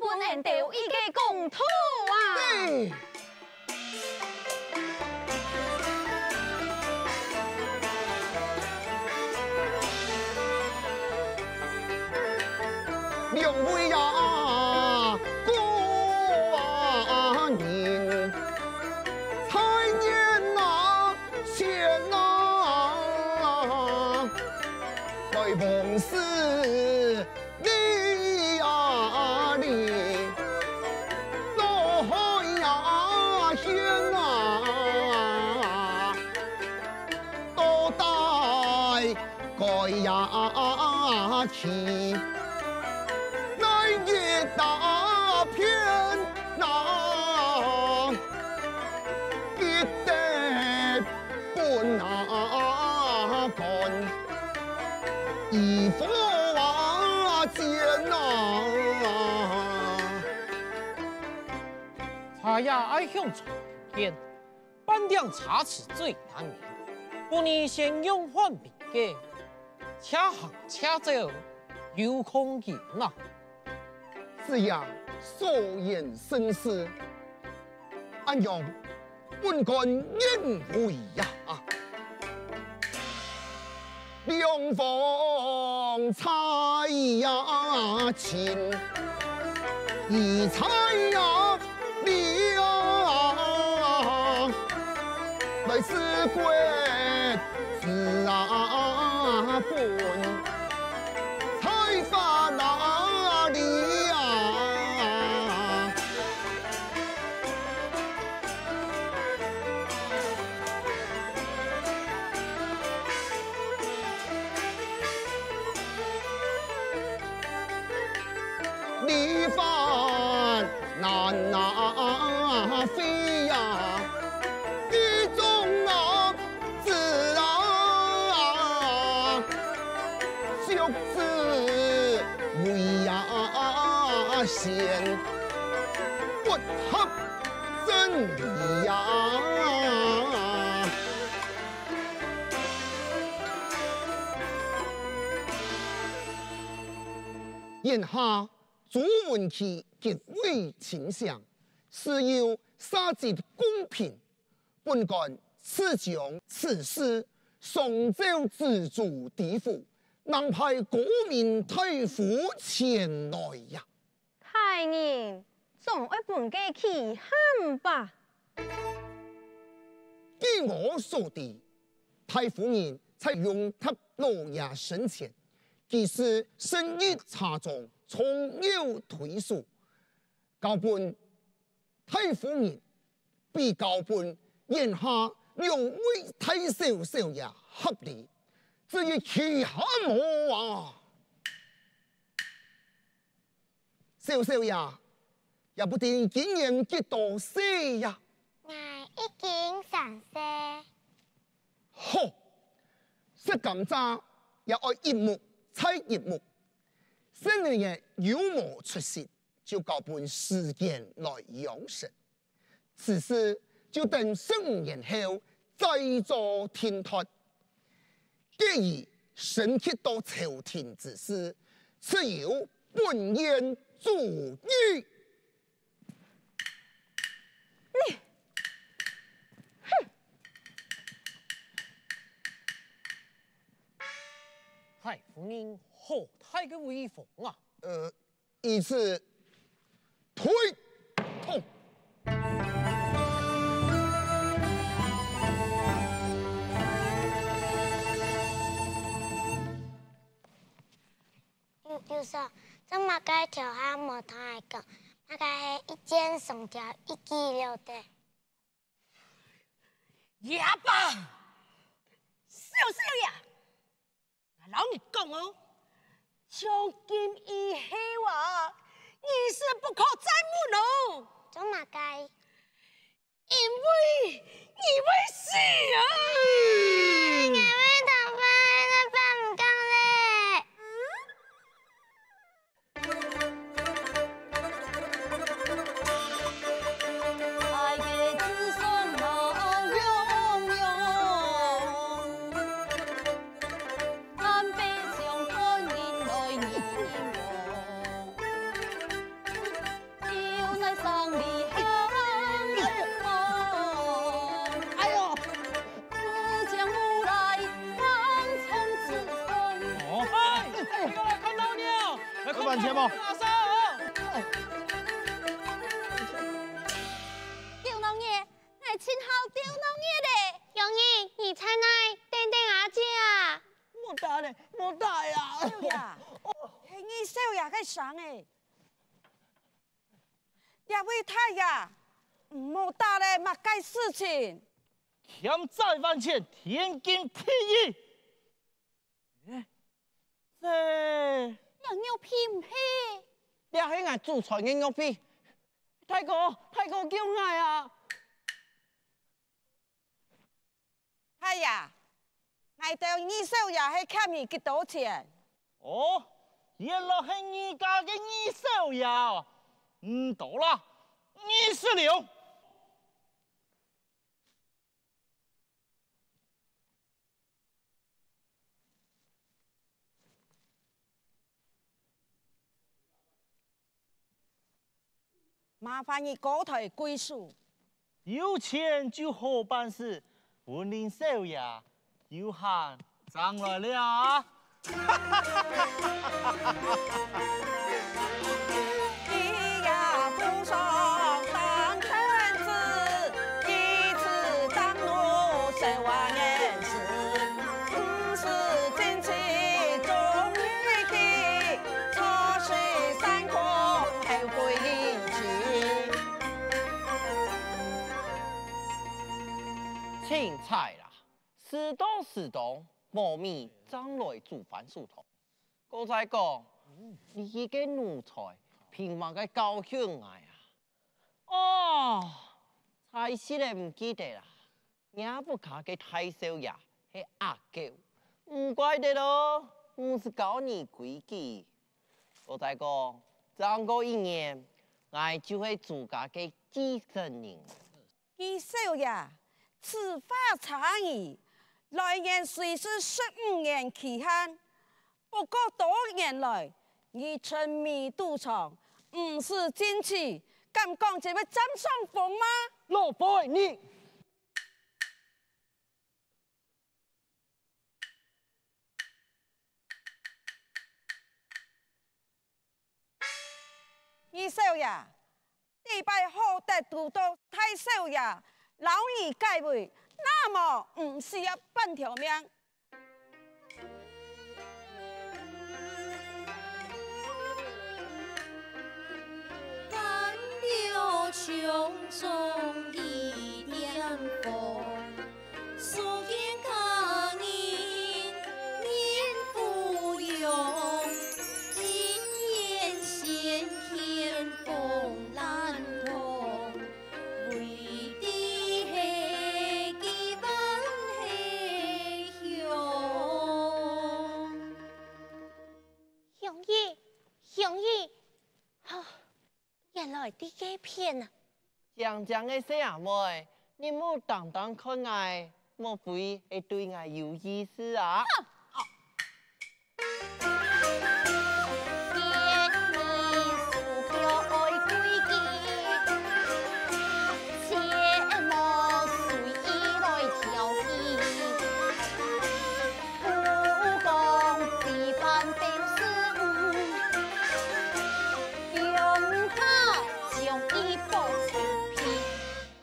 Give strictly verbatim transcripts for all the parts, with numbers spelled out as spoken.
分𠊎兜一個公道啊！兩位啊，官人，財源啊，錢啊，來奉事 禮啊禮，到海啊獻啊，到大街啊去，來一大片啊，一定 分啊官，衣服啊錢啊。茶葉愛香傳人間，半點差池最難明。不如先用飯糜个，且行且走，有空閒啊。 子呀，所言甚是。恁樣，本官願為呀。兩房差異呀，親，一差呀， 禮啊，來自國子啊本，財法啊禮啊。 禮法難啊廢呀，一種啊子啊，惜子為啊先，不合真理呀。 眼下朱文琪極為清醒，事有社稷公平，本官自將此事上奏知州知府，另派高明大夫前來呀。大人，總愛分佢去喊吧。據我所知， 大夫人在永達老爺生前，其實身入茶莊，從有推手，交分大夫人比交分眼下兩位大少少爺合理，至於其他無啊。 少少爺，也不知今年幾多歲呀？𠊎已經三歲。好，食甘蔗也愛一目再一目，細人仔有無出息，就交分時間來養成。 此事就等十五年後再做定奪。假如審核到朝廷之時，自有本縣主意。你，哼！大夫人好大个威風啊！呃， 以此推动。有，有事，做麼个頭下無同𠊎講？麼个係一箭雙雕，一舉了得？啞巴！少少爺！ 𠊎摎你講哦，從今以後啊，你是不可再問哦。做麼个？因為你會死啊！𠊎會頭髮都發毋光咧。有飯錢無？九郎爺，𠊎盡好九郎爺咧。香玉，你在哪？等等阿姐啊！莫打咧，莫打呀！少爺，係二少爺个聲誒。這位大爺，毋好打咧，麼个事情？欠債還錢，天經地義。 欸，這……這玉佩毋係？這係𠊎祖傳个玉佩。大哥，大哥，救𠊎啊！大爺，𠊎兜二少爺係欠你幾多錢？哦，原來係你家个二少爺哦！毋多啦，二十兩。 麻煩你高抬貴手。有錢就好辦事，文林少爺，有閒正來尞啊！ 清採啦，時到時當，無米正來煮番薯湯。 過再講，你這個奴才，憑麼个教訓𠊎啊？哦，在先个毋記得啦，若屋下个大少爺係阿狗，毋怪得咯，毋使教你規矩。過再講，正過一年，𠊎就係朱家个繼承人。 二少爺，此話差矣，來年雖是十五年期限，不過多年來，你沉迷賭場，毋思進取，敢講就會佔上風嗎？老輩，你……二少爺， 這擺好得堵到大少爺摎你解圍，若無毋使這半條命。 香玉，香玉，吼， 原來在該片啊！靚靚个細阿妹，你莫單單看𠊎，莫非係對𠊎有意思啊？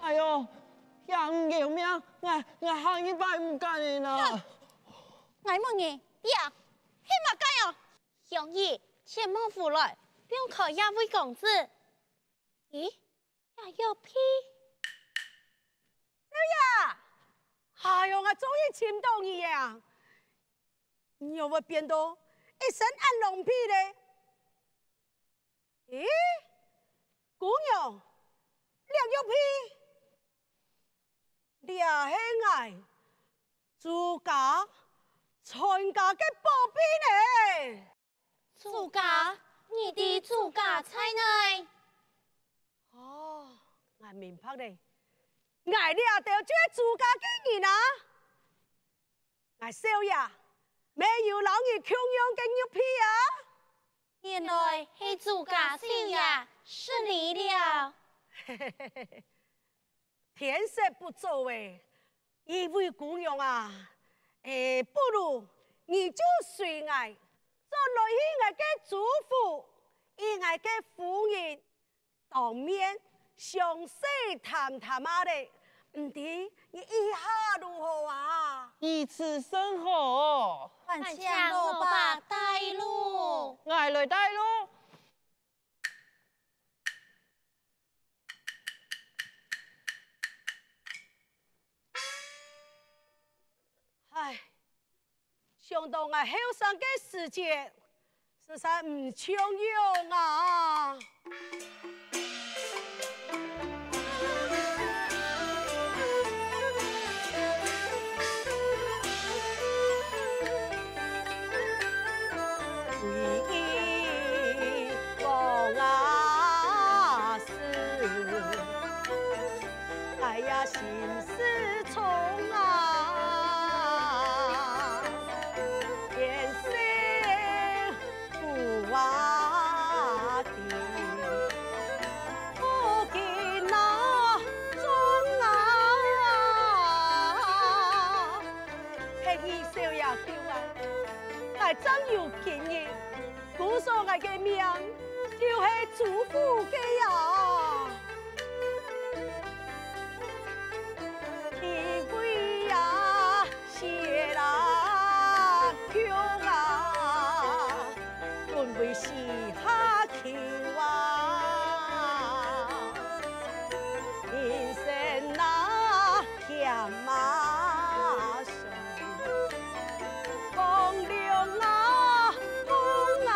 哎喲，兄，救命！𠊎，𠊎下二擺毋敢了啦！𠊎問你，這係麼个哦？香玉，切莫胡來，放開這位公子！咦， 這玉佩。少爺！哎喲，𠊎終於尋到你啊！你仰會變到一身恁狼狽咧？咦，姑娘，這玉佩，這係𠊎朱家傳家个寶貝呢！ 朱家，你知朱家在哪？哦，𠊎明白咧。𠊎這兜就係朱家个人啊！𠊎少爺，乜有摎你共樣个玉佩啊！原來係朱家少爺，失禮了。 天色不早欸，這位姑娘啊，欸，不如你就隨𠊎，轉來去𠊎个朱府个夫人當面詳細談談啊咧，毋知你意下如何啊？如此甚好。還請老伯帶路。𠊎來帶路。 唉，想到𠊎後生个時節，實在毋像樣啊！ 歸憶往事，哎呀，心事重啊，變色苦啊的，苦尽那種啊。 係你少爺救啊！𠊎正有今日，故所𠊎个命就係朱府个啊！因為啊，死啦，救啊！ 淪為四下求啊，人生那險啊險，荒涼啊，風啊！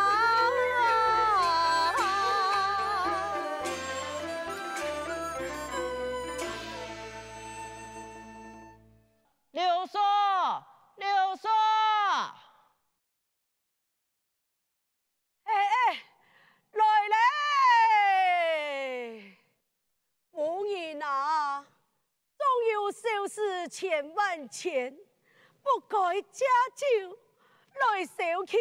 劉嫂，劉嫂！ 哎哎，來咧！夫人啊，總有小事千萬千，不該借酒來消遣。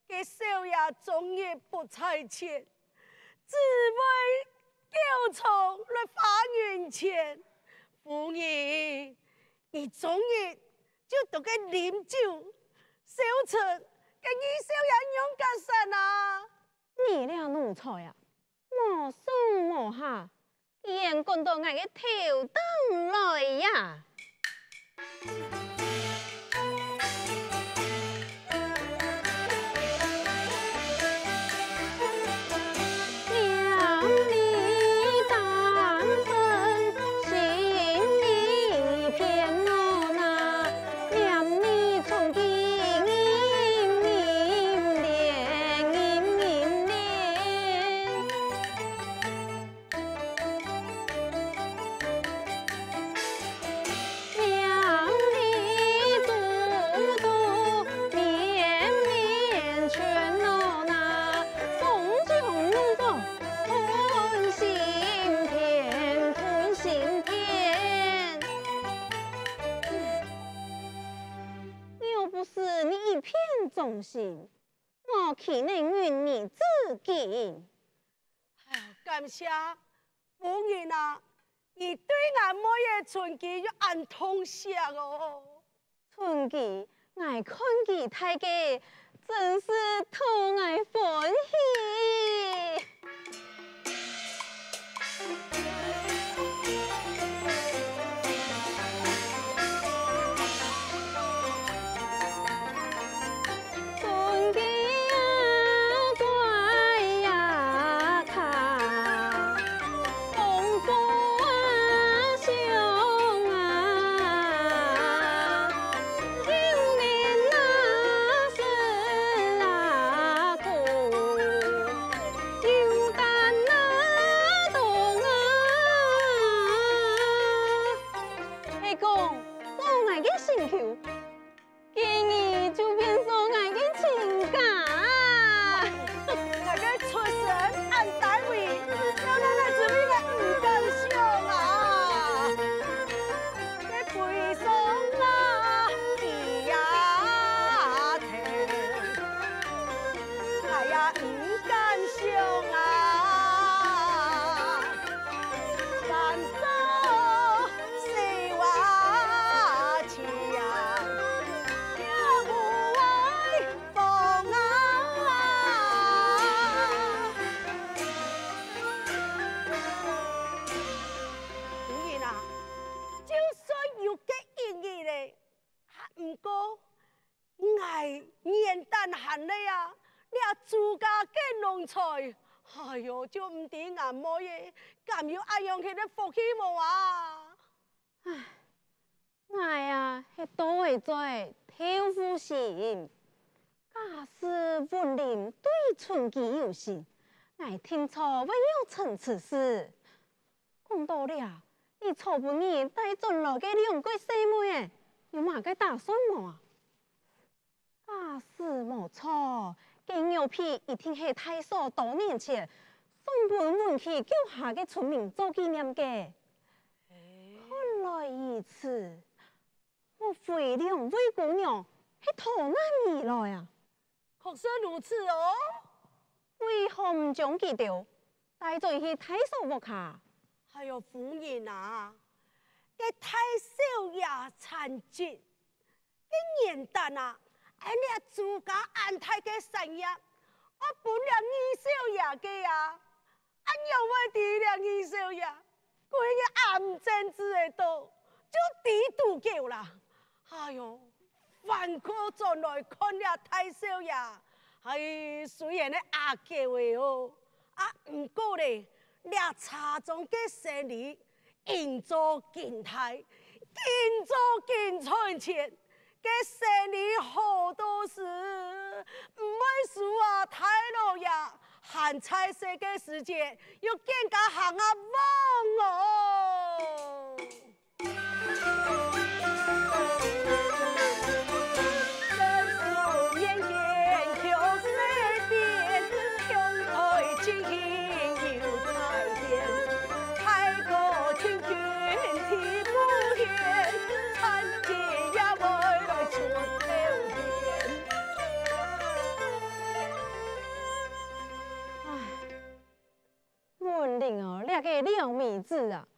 該少爺終日不在前，只會叫床來花銀錢。夫人，你終日 就在該啉酒，消沉，該二少爺仰結煞啊？你這奴才啊，無上無下，竟然趕到𠊎个頭頂來呀！ 若不是你一片忠心， 我豈能允你至今？哎呀，感謝夫人啊，你對𠊎妹仔春枝又恁痛惜哦。春枝，𠊎看佢大个，真是討𠊎歡喜。 係講，做𠊎个心臼，今日就變做𠊎个親家啊！𠊎个出身恁低微，小奶奶姊妹个毋敢想啊！ 該悲傷啊，咿呀疼，哎呀，毋敢想啊！三朝四話情，也無愛放啊！自家个農財，哎喲，就毋知𠊎妹仔敢有恁樣个福氣無啊？唉，𠊎啊，係多會做豆腐心，假使文林對春枝有心，𠊎定著會有成此事。講到這，你昨晡日帶轉來个兩個細妹仔，有麼个打算無啊？ 假使無錯，該玉佩一定係大嫂多年前送分文溪腳下个村民做紀念个。看來如此，莫非兩位姑娘係逃難而來啊？確實如此哦。為何毋將佢兜帶轉去大嫂屋下？哎喲，夫人啊，該大少爺殘疾， 該元旦啊，𠊎這朱家恁大个產業，愛分這二少爺个啊，恁樣會知這二少爺，歸日暗針子仔到，就知肚夠啦。哎喲，反過轉來看這大少爺，哎，雖然係阿狗仔哦，啊，毋過咧，這車莊个生理 緊做緊大，緊做緊賺錢，該生理好到時，毋會輸啊大老爺，還在世个時節，又更加行啊旺哦。唉，文林哦，這個撩妹子啊，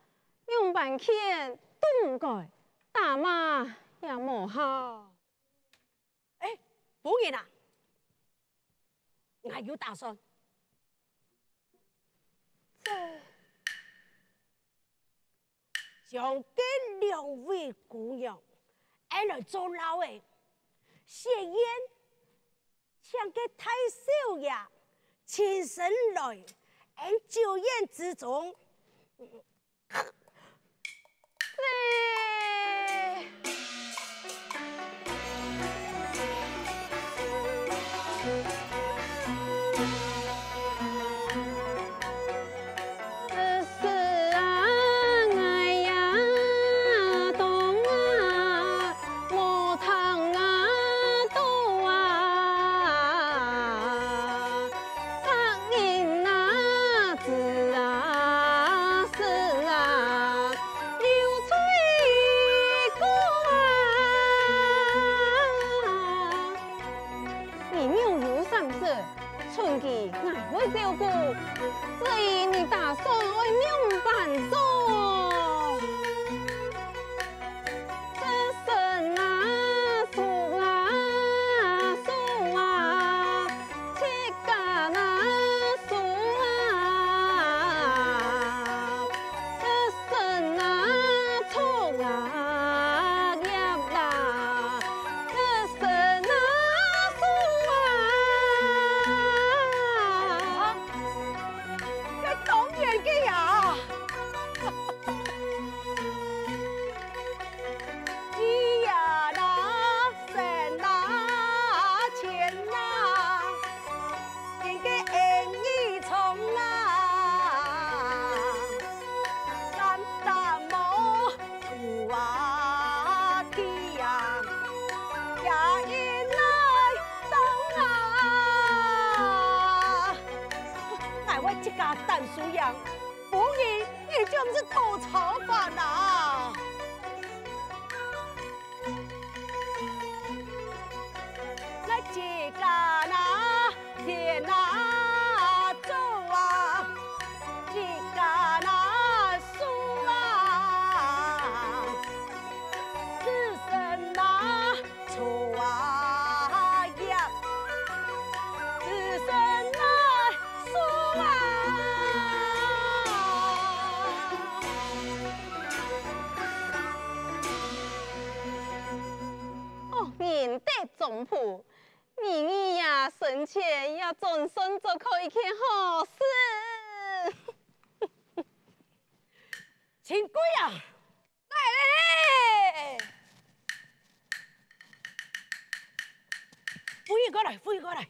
仰般勸都毋改，打罵也無效。 哎，夫人啊，𠊎有打算。這，將該兩位姑娘，𫣆來做嫪仔，設宴，請該大少爺親身來，𫣆酒宴之中， 你若有三子，春枝𠊎會照顧，至於你打算愛仰般做？ 該當然个呀！ 地呀啦，山啦，天啦，應該恩義長啊，咱大毛土啊地呀，也應來當啊。𠊎會自家擔輸贏， 無疑，你就毋使多操煩啦。𠊎自家拿田拿做啊，自家拿樹啊，自身拿 树啊葉，自身来树啊。惡人得忠僕，你你也生而且也總算做好一件好事。陳貴啊！來咧！扶佢過來，扶佢過來！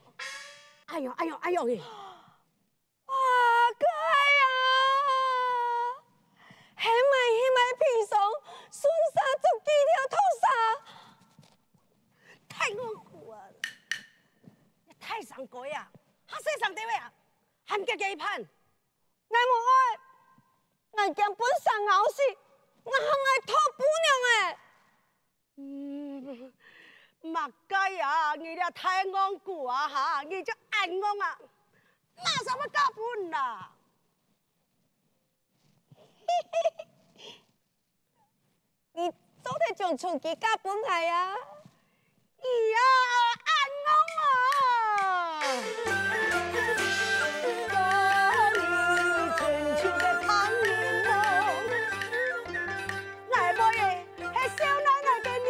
哎喲，哎喲，哎喲，你！ 阿該啊！係麼个，係麼个砒霜，順續著幾條毒蛇？大戇牯啊！大聲雞啊，較細聲兜仔啊，喊遽遽去辦！𠊎無愛，𠊎驚分蛇咬死，𠊎還愛討餔娘仔！ 嗯，麼个啊，你這大戇牯啊哈，你就恁戇啊，麼儕會嫁分啦？你做得將春枝嫁分𠊎啊？你啊，恁戇啊！ 𠊎妹仔係少奶奶个命，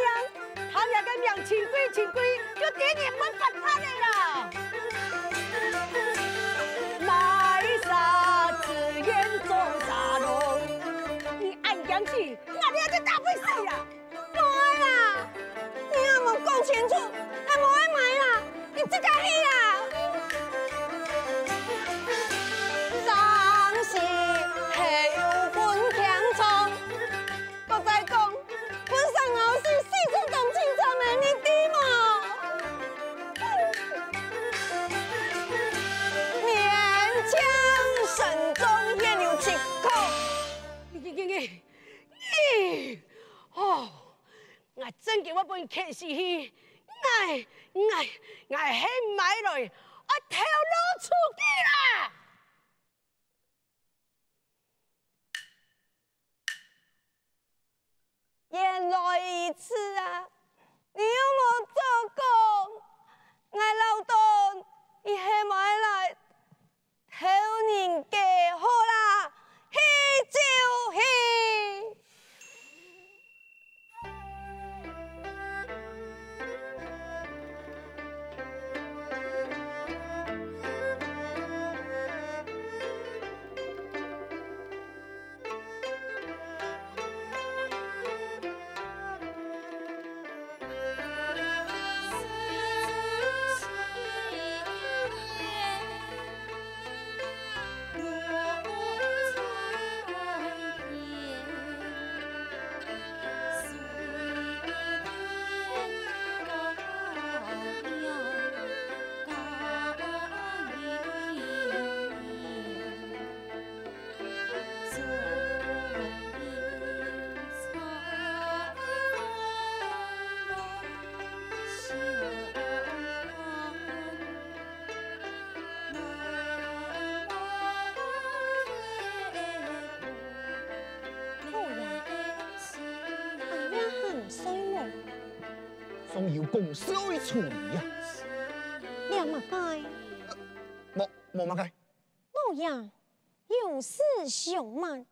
聽這个名陳貴陳貴，就知人會發達个啦。賣沙自然做沙龍，你恁驚死，𠊎這就打飛死啦！ 無愛啦！你還無講清楚，𠊎無愛買啦！你自家去啦！人生係有分輕重，過再講，分蛇咬死四十公斤重个，你知無？面青心中也有七箍。你你你你，你，哦！ 𠊎真經會分你牽死去！𠊎，𠊎，𠊎係毋愛來，愛頭路出去啦！原來如此啊！你又無早講，𠊎恅著你係無愛來 偷人个好啦，去就去！ 老爺，恁夜還睡無？尚有公事愛處理啊！這麼个？無，無麼个。老爺，有事相瞞。